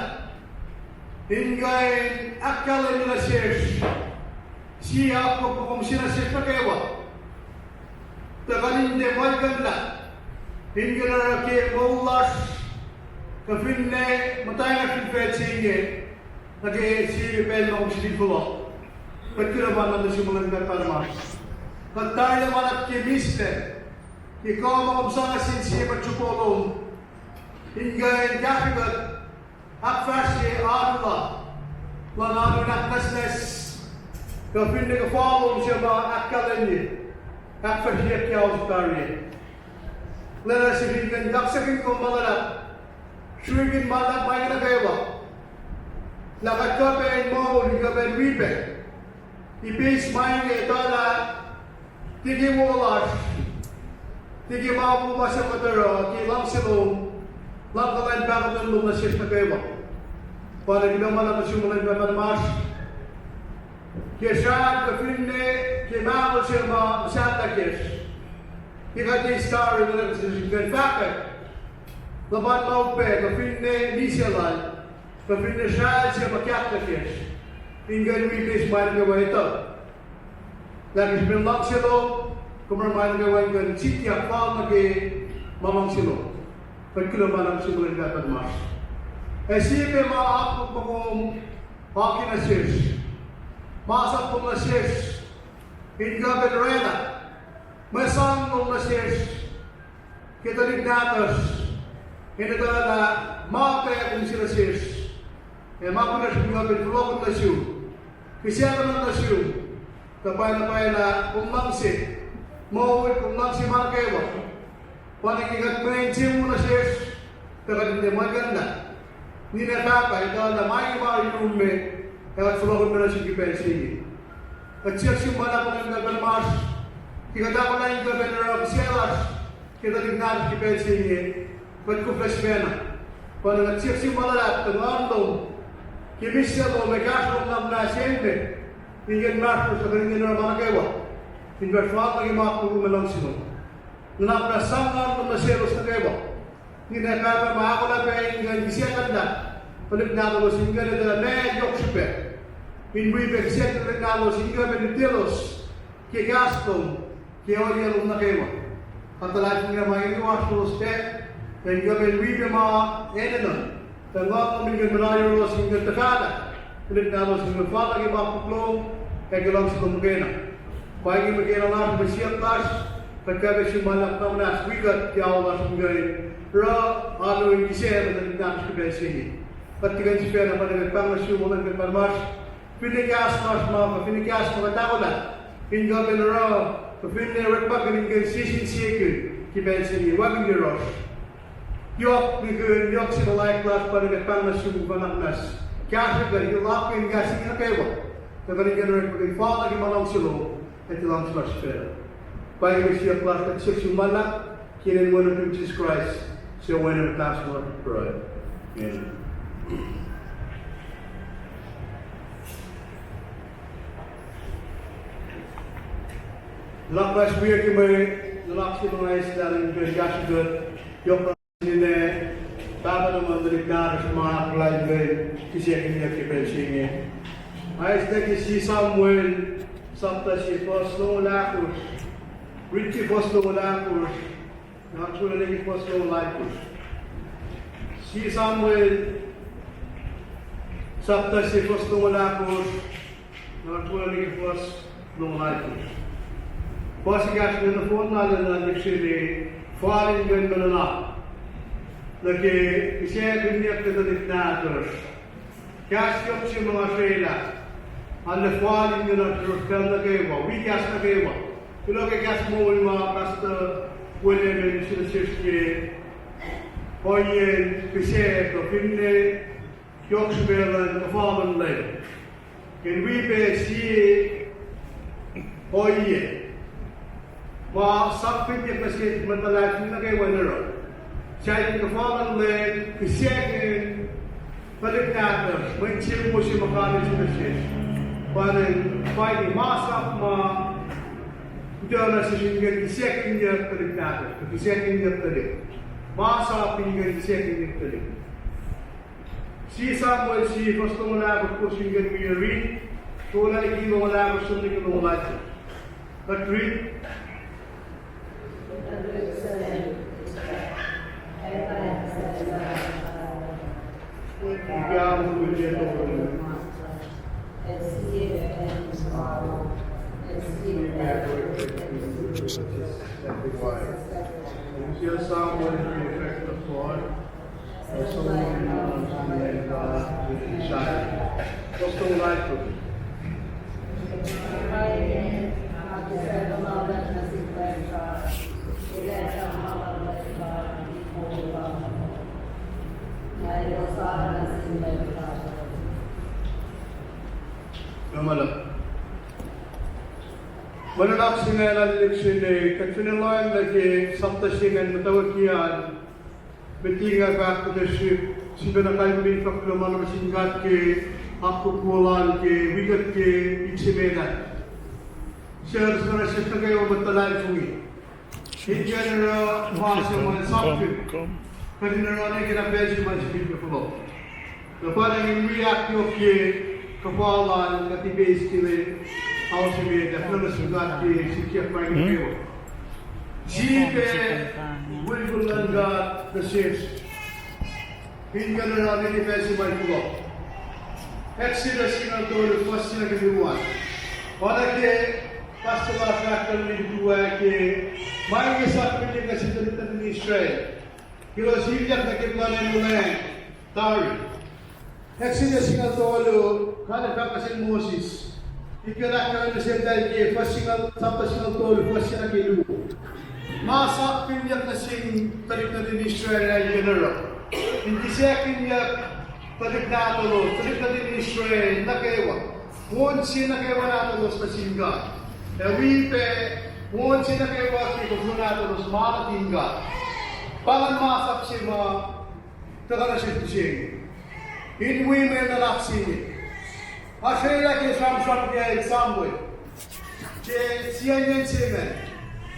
in kuh in ahkkahlwemye nuh sesr sie akwuck ma kom use nuh sesr nuh kwewa, tuh kuht in tiac muhlkuhnlah in kuh in oruh ke moul lasr, kuh finne muhtwacngwack fin facl se inge, nuh ke sie pacl ma kom sifil fohlohk. Kuht kuloh ma luhlahp nuh sum, Leum God Pahpah tuhmasr. Kuht tari ma luhlahp ke mihslac, ke kuh ma kom sang nuh sin sie mwet sruhpo lom in kuh in kahsrwe kuht ahkfahsrye alu la, luhn alu in ahknwacsnwacs, kuh finne kuhfa lom se ma ahkkahlwemye, ahkfahsryeyuck ke ao se tari. Lwelah srihpac in kuh in kaksakihn kom ma luhlahp, sruikihn ma luhlahp ma inge nuh kwewa, lah kuht kuh pac in moul in kuh pac in wi pac ipeis ma inge etuh lah tiac ke wo lasr, tiac ke ma wo ma se kuht oruh, ke luhngse lom, luhngkuhlwacng pahkotwen lom nuh sesr nuh kwewa. Pa na kuloh ma luhlahp nuh sum, Leum God Pahpah tuhmasr, ke srah kuh finne ke mahlwem se ma muhsahllah kacsr, ke kuht eis tari, lwelah sesr in kuh in fahkwack luhpan ma upac, kuh finne misac lal, kuh finne srah se ma kahklah kacsr, in kuh in wi ipeis ma nuh kwewa etuh lah ke srihpen luhngse lom, kom oruh ma nuh kwewa in kuh in sikyak fal nuh ke ma luhngse lom. Kuht kuloh ma luhlahp nuh sum, Leum God Pahpah tuhmasr. Ac sie pac ma akwuck ma kom oaki nuh sesr, masap lom nuh sesr in kuh pac in oraclah, mwe sang lom nuh sesr ke tuhlihk nahtuhsr, in etuh lah ma pac kom use nuh sesr, ac ma kunacsr in kuh pac in fohlohkihn nuh sum, kihsackuhnuhl nuh sum, tuh pwacye na pwacye lah kom luhngse moul, kom luhngse ma nuh kwewa. Pa na ke kuht mwe insewowo nuh sesr, tuh kuht in tiac muhlkuhnlah. Ninac pahpah etuh lah ma inge ma yurum me, ac kuht fohlohkihn pac nuh sum ke pacl se inge. Kuht siyuck sum ma luhlahp, Leum God Pahpah tuhmasr, ke kuht ahkolah in kuh pac in oruh kihsac lasr ke tuhlihk nahtuhsr ke pacl se inge, kuht koflah sifacna. Pa na kuht siyuck sum ma luhlahp tuh nguhn lom, ke mihslac lom ac kahsruh lom nuhnak muhnahs se inge, in kuh in mahsrlos, kuht in kuh in oruh ma nuh kwewa in fahsr fal nuh ke ma koluk ma luhngse lom. Nuhnak muhnahs sang nguhn lom nuh selos nuh kwewa. Ninac pahpah ma ahkolah pac in kuh in kihsackuhnlah tuhlihk nahtuhlos in kuh in etuh meac yohk srihpac, in wi pac kihsac tuhlihk nahtuhlos in kuh pac in lutiyaclos ke kahs lom, ke ohiyac lom nuh kwewa. Kuht luhlahlfongi lah ma inge oasr lalos pac, ac in kuh pac in wi pac ma enenuh, tuh nguhn lom in kuh in muhta yohrohlos in kuh in tuhfahlah tuhlihk nahtuhlos in kuh in fal nuh ke ma koluk lom, ac ke luhngse lom muhkwena. Pa inge muhkwena lasr, mwe siyuck lasr, kuht kuh pac sum ma luhlahp, nuhnak muhnahs wi kuht ke ao lasr in kuh in oruh alu in kihsac nuh tuhlihk nahtuhsr ke pacl se inge. Kuht tiac kuh in sifacna, pa na kuht pahng nuh sum, Leum God Pahpah tuhmasr, finne kahs lasr ma, kuh finne kahs ma kuht ahkolah in kuh pac in oruh, kuh finne orekmakihn in kuh in sie sin sie ke pacl se inge, wacngihn yohrohsr. Yohk nihkihn, yohk se luhlahlfongi lasr, pa na kuht pahng nuh sum, nuhnak muhnahs kahsruh kuht in lakihn kahs inge nuh kwewa, tuh kuht in kuh in orekmakihn fal nuh ke ma luhngse lom. Kuht luhngse lasr facluh. Pa inge siyuck lasr, kuht siyuck sum ma luhlahp ke inen Wen nuhtum Jisus Kraist, suc Wen ac Muhtahl lasr, pruhe. Amen. Luhngse lasr wiyuck ke mwe nuhnak se ma nga eis lah in kuh in kahsruh kuht, yohk ninac, Pahpah tuhmom, tuhlihk nahtuhsr ma ahkolah in kuh in kihsackuhnyuck ke pacl se inge. Nga eis nuh ke Sie Samuel, sapta se, fuhs longoul ahkosr. Riti fuhs longoul ahkosr, na tuh nuh ke fuhs longoul alkosr. Sie Samuel, sapta se, fuhs longoul ahkosr, na tuh nuh ke fuhs longoul alkosr. Fuhs ekahsr inge nohfohn na lwelah lihksreni fal in kuh in nuhnak nuh ke kihsackuhnyuck ke tuhlihk nahtuhsr. Kahs yohk se ma nga srwaclah, arlac fal in kuh in nuhnak nuh kwewa, wi kahs nuh kwewa. Kuloh ke kahs moul ma Pastor William el use nuh sesr ke ohiyacn kihsac kuh finne yohk srihpac luhn kuhfa luhn Leum. Ke wi pac sie ohiyac ma sapkihnyuck nuh sin mwet luhlahlfongi nuh kwewa in oruh, sahyacn kuhfa luhn Leum, kihsackuhn tuhlihk nahtuhsr, mwe insewowo se ma God El use nuh sesr, pa in, pa in masap ma utuckuh nuh sesr in kuh in kihsackuhnyuck tuhlihk nahtuhsr, kihsackuhnyuck tuhlihk. Masap in kuh in kihsackuhnyuck tuhlihk. Sie Samuel sie, fuhs longoul ahkosr, kowos fin kuh in wi riti, longoul ahkosr, som nuh ke longoul alkosr. Kuht riti. Sie Samuel, Mwe nuhnak se inge lal lihksreni, kuht fin lohacng nuh ke sapta se ingacn muhtwacwacack an, met liki nga fahk kuht ac srihk sifacna kalmeyac in fahk kuloh ma luhn God ke akwuck lal ke wi kuht ke ip se met ah. Suc, suc, suc nuh kwewa mwet luhlahlfongi in kuh in oruh ma se ma sapkihn, kuht in oruh ne ke na pacl se ma sikyak fohlohk. Na pa inge in wi ahkyohkye kuhfa lal, kuht ipeis ke lwen se met ah, kuloh nuh sin God ke sikyak ma inge kwewa. Sipac wi kuloh luhn God nuh sesr in kuh in oruh ne ke pacl se ma sikyak fohlohk. Exodus singucul tolu, fuhs singucul luo an. Oacna ke pastor lasr ahkkahlwemye ke ma inge sapkihnyuck nuh sin tuhlihk nuhtin Israel ke elos ilyak nuh ke plwacn in olwelah tari. Exodus singucul tolu, God El fahk nuh sel Moses, in kuh in ahkkahlwemye nuh seltahl ke fuhs singucul, sapta singucul tolu, fuhs singucul luo. Ma sapkihnyuck nuh sin tuhlihk nuhtin Israel in kuh in oruh in kihsackuhnyuck tuhlihk nahtuhlos, tuhlihk nuhtin Israel nuh kwewa. On se nuh kwewa nahtuhlos nuh sin God. Ac wi pac on se nuh kwewa ke kuhfa nahtuhlos ma nuhtin God. Pa ingacn masap se ma tuhkuh nuh sesr mihsenge in wi mwe nuhnak se inge. Asrwelah ke sramsram ke Samuel, ke sie acn se ingacn,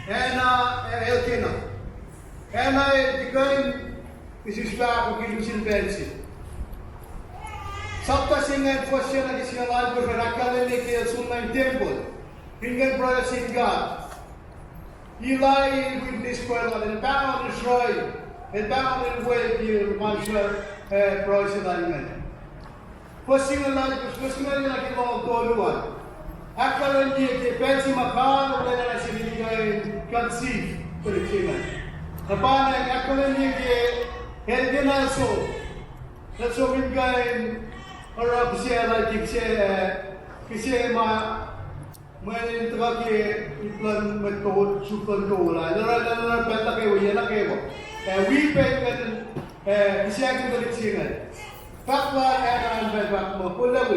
Anna ac Elkanah. Anna el tiac kuh in isus fahko ke lusen pacl se. Sapta se ingacn, fuhs se nuh ke singucul alkosr an, ahkkahlwemye ke el som nuh in tempuhl in kuh in pruhe nuh sin God. Eli el witness pruhe lal, el pahngon Israel, el pahngon el wi ke ma, eh, pruhe se lal ingacn. Fuhs singucul alkosr, fuhs singucul luo nuh ke longoul tolu an, ahkkahlwemye ke pacl se ma God El oraclah nuh sel in kuh in conceive tuhlihk se ingacn. Na pa ingacn ahkkahlwemye ke Elkanah el som, el som in kuh in oruh kihsac lal ke kihsac, eh, kihsac ma mweyen el tuhkuh ke ip luhn mwet kol, suk luhn kol ah. El oruh, el oruh pacl nuh kwewa, yac nuh kwewa. Ac wi pac in kuh in, eh, kihsackuhn tuhlihk se ingacn. Fahk lal Anna an, pa fahk muh, kol lal,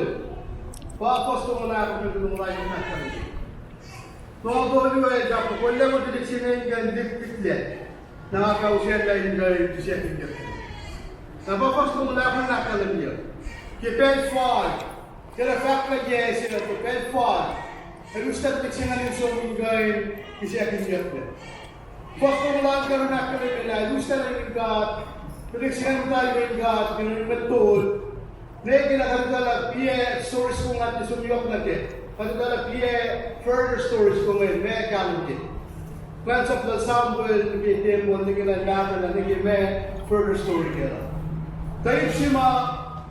pa fuhs longoul ahkosr nuh ke longoul alkosr an. Lal tolu, eh, chapter koluk, tuhlihk se inge in kuh in lihklihklac. Na nga ke usaclah in kuh in kihsackuhnyuck. Na pa fuhs longoul ahkosr ahkkahlwemye. Ke pacl fal, ke el fahk lah ke se ke pacl fal, el uslah tuhlihk se inge in som in kuh in kihsackuhnyucklac. Fuhs longoul ohnkohsr ahkkahlwemye lah el uslah nuh yurin God, tuhlihk se inge muhta yurin God ke nuh in mwet tol. Ne ke na kuht etuh lah piac stories kom nga som yohk nuh kac, kuht etuh lah piac further stories kom nga ma kahlwem ke plans of the Samuel nuh ke tempuhl, nuh ke na mahtuh, nuh ke ma further story ke lah. Tuh ip se ma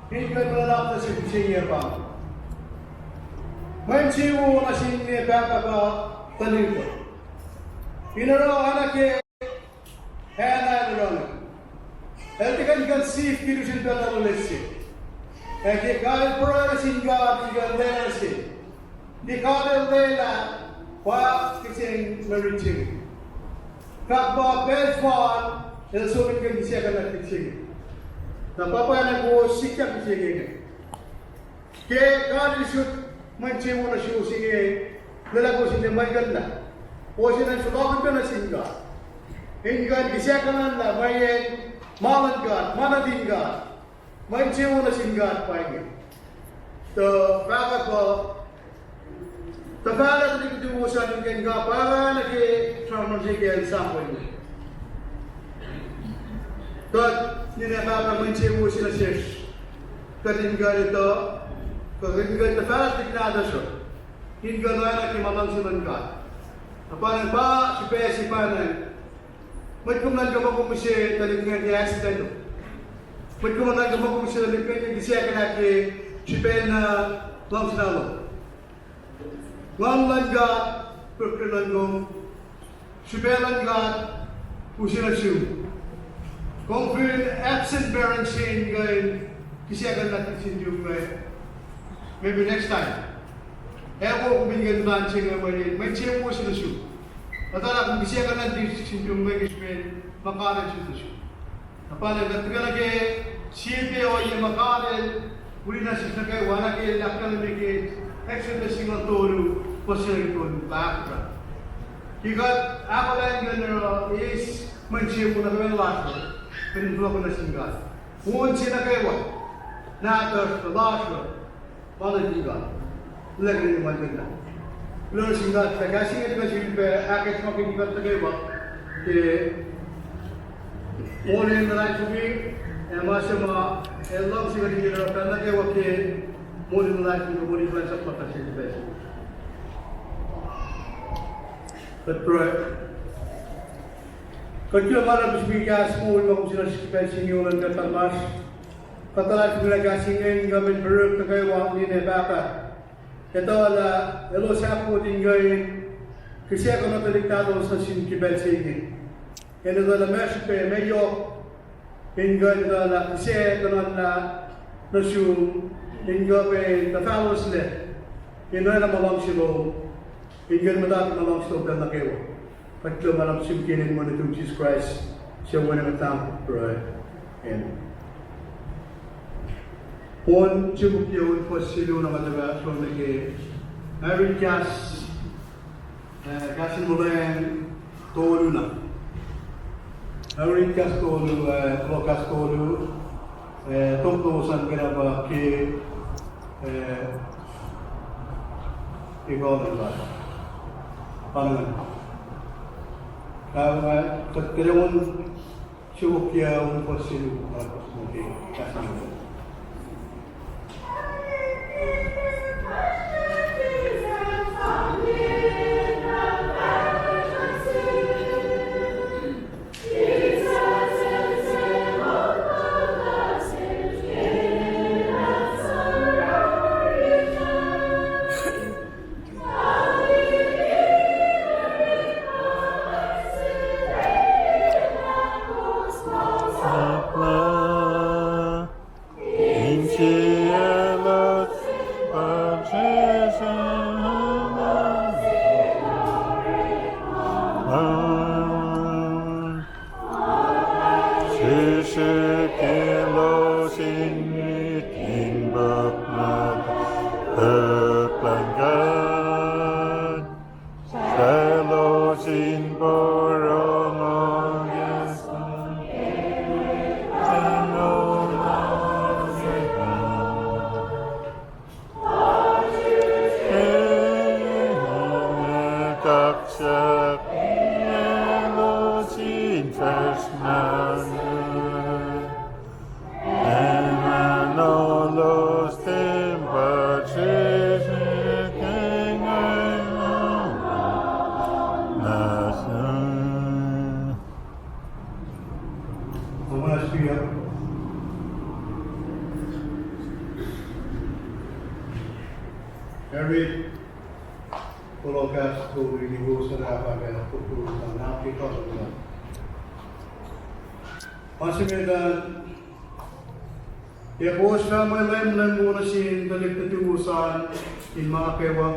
in kuh in luhlahp nuh sesr mihsenge pa mwe insewowo nuh sin pahpah kuh tuhlihk uh. In oruh oacna ke Hannah el oruh. El tiac kuh in conceive ke lusen pacl tolu lal se. Ac ke God el pruhe nuh sin God in kuh in lwelah nuh sel. Ke God el lwelah, pa kihsen marriage se inge. Fahk muh pacl fal, el som in kuh in kihsackuhnlah tuhlihk se inge. Na pahpah na kowos sikyak mihsenge inge. Ke God el sot mwe insewowo nuh suwos inge, lwelah kowos in tiac muhlkuhnlah. Kowos in fohlohkihn nuh sin God in kuh in kihsackuhnlah mweyen ma luhn God, ma nuhtin God, mwe insewowo nuh sin God pa inge. Tuh fahkwack uh, tuhfahlah tuhlihk nuhtuwos an in kuh in kapwack nuh ke sramsram se ke acn Samuel inge. Kuht ninac pahpah, mwe insewowo se nuh sesr. Kuht in kuh in etuh, kuht in kuh in tuhfahlah tuhlihk nahtuhsr uh in kuh in oacna ke ma luhngse luhn God. Na pa ingacn pa srihpac se pa ingacn. Mwet kom nuhnkuh muh kom use tuhlihk inge ke accident. Mwet kom nuhnkuh muh kom use tuhlihk inge ke kihsackuhnlah ke srihpac na luhngse na lom. Nguhn luhn God, pukri luhn kom, srihpac luhn God use nuh sum. Kom fin absent parent se in kuh in kihsackuhnlah tuhlihk se inge, maybe next time, ac wo kom in kuh in muhta se inge mweyen mwe insewowo se nuh sum. Etuh lah kom kihsackuhnlah tuhlihk se inge ke srihpen ma God el sot nuh sum. Na pa na kuht tuhkuh nuh ke sie pac ohiyac ma God el wi nuh sesr nuh kwewa, na ke el ahkkahlwemye ke Exodus singucul tolu, fuhs se nuh ke tolu, pa ahkfahsrye. Ke kuht ahkolah in kuh in oruh eis mwe insewowo nuh kwewa lasr uh, kuht in fohlohk nuh sin God. On se nuh kwewa, nahtuhsr uh, lasr uh, ma nuhtin God, lwelah kuht in muhlkuhnlah. Kuloh nuh sin God lah kahs inge tuhkuh sifilpac ahkacsmakihnye kuht nuh kwewa ke moul in luhlahlfongi, ac ma se ma el luhngse kuht in oruh pacl nuh kwewa ke moul in luhlahlfongi, moul in kuhlwacnsap lasr nuh sel pacl se. Kuht pruhe. Kuht kuloh ma luhlahp sum ke kahs moul ma kom siyuck nuh sesr ke pacl se inge, O Leum God Pahpah lasr. Kuht luhlahlfongi lah kahs inge in kuh in pihrihrk nuh kwewa ninac pahpah. Etuh lah elos ahkwot in kuh in kihsackuhnuhtuhlik nahtuhlos nuh sin ke pacl se inge. Ac etuh lah ma srihpac ma yohk in kuh in etuh lah kihsackuhnuhn nuh sum in kuh pac in tuhfahloslac in oraclah ma luhngse lom, in kuh in muhta ke ma luhngse lom pacl nuh kwewa. Kuht kuloh ma luhlahp sum ke inen mwe nuhtum Jisus Kraist, suc Wen Nuhtin Leum, pruhe. Amen. On Jukuk yac on fuhs se luo na kuht ac fahsr nuh ke, ac rit kahs, ah, kahs in molweacng tolu na. Ac rit kahs tolu, ah, kuloh kahs tolu, ah, tok lowos an kena pa ke, ah, ke kuh luhn God. Pa ingacn. Ah, kuht, kuht on Jukuk yac on fuhs se luo, ah, ke kahs in molweacng. Srihsrihk elos in rit in puk ma puk luhn God. Kaksak elos in fahsr mahtuh. Enenuh elos tempuhl sesr ke inge. Omas pia. Harry, kolo kas kowos in wo sarapa ke kukurutan na ke kolo. Ma se met an, yac kowos fah mwe lwemlwem wo nuh sin tuhlihk nuhtuwos an in ma kwewa?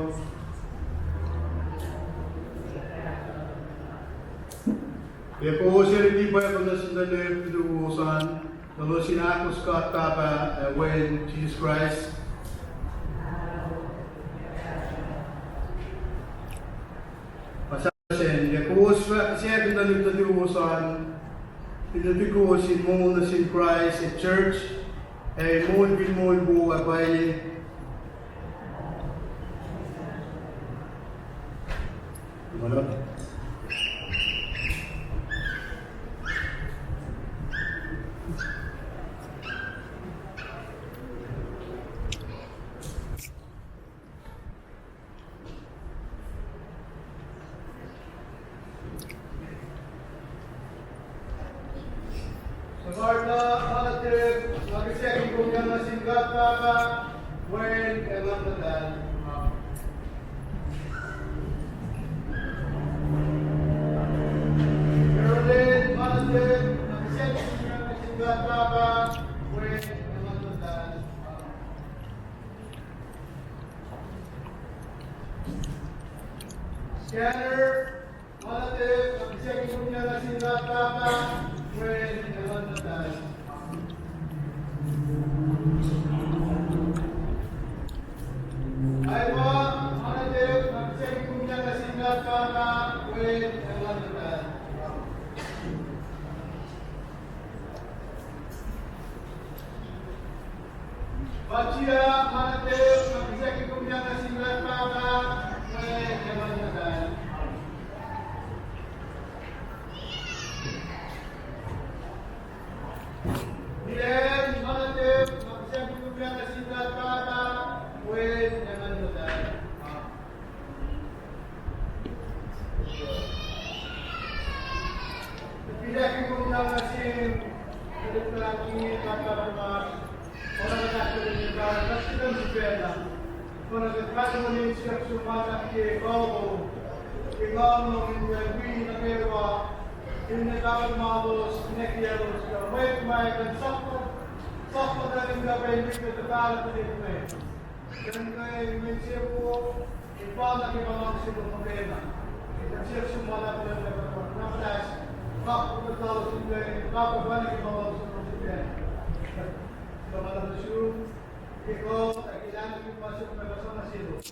Yac kowos ac riti Bible nuh sin tuhlihk nuhtuwos an, elos in ahkos God Pahpah ac Wen Jisus Kraist? Yac kowos fah kihsackuhn tuhlihk nuhtuwos an in luti kowos in moul nuh sin Kraist ac church, ac in moulkihn moul wo ac pwacye? Suhpwacr na, ma nuh tek, nga kihsackuhnlah nuh sin God Pahpah, Wen, ac Nguhn Muhtahl. Carolyn, ma nuh tek, nga kihsackuhnlah nuh sin God Pahpah, Wen, ac Nguhn Muhtahl. Scanner, ma nuh tek, nga kihsackuhnlah nuh sin God Pahpah, Wen, ac Nguhn Muhtahl. Aiwa, ma nuh tek, nga kihsackuhnlah nuh sin God Pahpah, Wen, ac Nguhn Muhtahl. Patia, ma nuh tek, nga kihsackuhnlah nuh sin God Pahpah, Wen, ac Nguhn Muhtahl. Milen, ma nuh tek, nga kihsackuhnlah nuh sin God Pahpah, Wen, ac Nguhn Muhtahl. Kihsackuhnlah nuh sin God Pahpah, Wen, ac Nguhn Muhtahl. Oacna kuht ahkkahlwemye, kuht sifacna, oacna kuht kalweni siyuck sum ma na ke kawuck, ke nguhn lom in wi nuh kwewa, in ne kapimalos, in ne kiyaclos, kuh mwet ma kuh in sap, sap muhta in kuh pac in wi kuht tuhfahlah tuhlihk me. Kuht in kuh in mwe insewowo, in pa nuh ke ma luhngse lom muhkwena. Kuht siyuck sum ma na kuhlwacng na kuht, na kuht ahs, kap kuht lalos in kuh in kap kuht pa nuh ke ma luhngse lom muhkwena. Kuht ma luhngse sum, ke kuht, ac ke lahlmwetmwet ma sum, kuht ma sum ma selos.